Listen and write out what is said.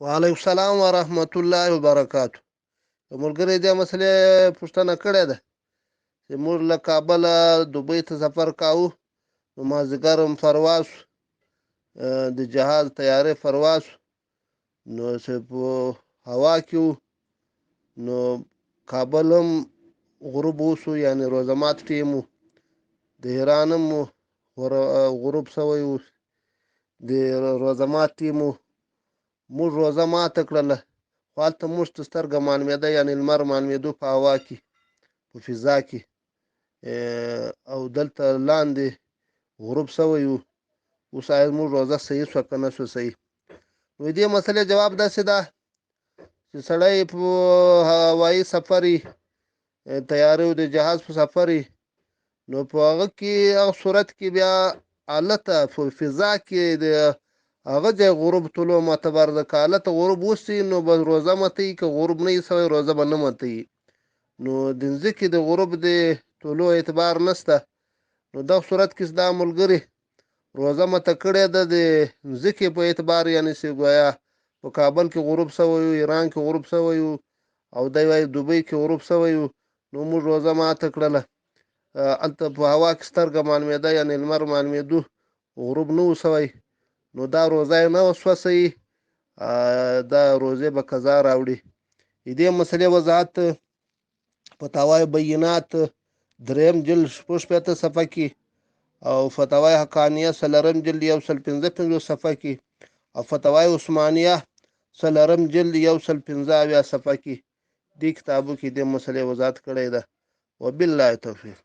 وعلیکم السلام ورحمت الله وبرکاتو. یو ملګری دې مسلې پوښتنه کړې ده چې موږ له کابله دوبۍ ته سفر کاوه، نو مازدیګر هم پرواز، د جهاز طیارې پرواز، نو چې په هوا کې وو نو کابل هم غروب وسو، یعنې روزه مات ټیم و، د ایران هم غروب سوی و، د روزه مات ټیم و. موږ روزه ماته کړله، خو هلته موږ ته سترګه معلومېده، یعنې لمر معلومېدو په هوا کې، په فضا کې، او دلته لاندې غروب سوی و. اوس آیا موږ روزه صحیح سوه که نه سوه صحیح؟ نو دې مسلې جواب داسې ده چې سړی په هوایي سفر وي، طیارې او د جهاز په سفر وي، نو په هغه کې هغه صورت کې بیا هلته په فضا کې د هغه ځای غروب طلوع معتبر ده. که هلته غروب وسي نو به روزه ماتوي، که غروب نه وي سوی روزه به نه ماتوي. نو د مځکې د غروب د طلوع اعتبار نسته. نو دغه صورت کې دا ملګري روزه ماته کړې ده د مځکې په اعتبار، یعنې چې ګویا په کابل کې غروب سوی و، ایران کې غروب سوی و، او دی وایي دوبۍ کې غروب سوی و، نو موږ روزه ماته کړله. هلته په هوا کې سترګه معلومېده، یعنې لمر معلومېدو، غروب نه و سوی، نو دا روزه یې نه وسوه صحیح، دا روزې به قضا راوړي. دې مسلې وضاحت فتاوی بینات دریم جلد 66 صفحه کې، او فتاوی حقانیه څلورم جلد 155 صفحه کې، او فتاوی عثمانیه څلورم جلد 175 صفحه کې، دې کتابو کې دې مسلې وضاحت کړی ده. وبالله توفیق.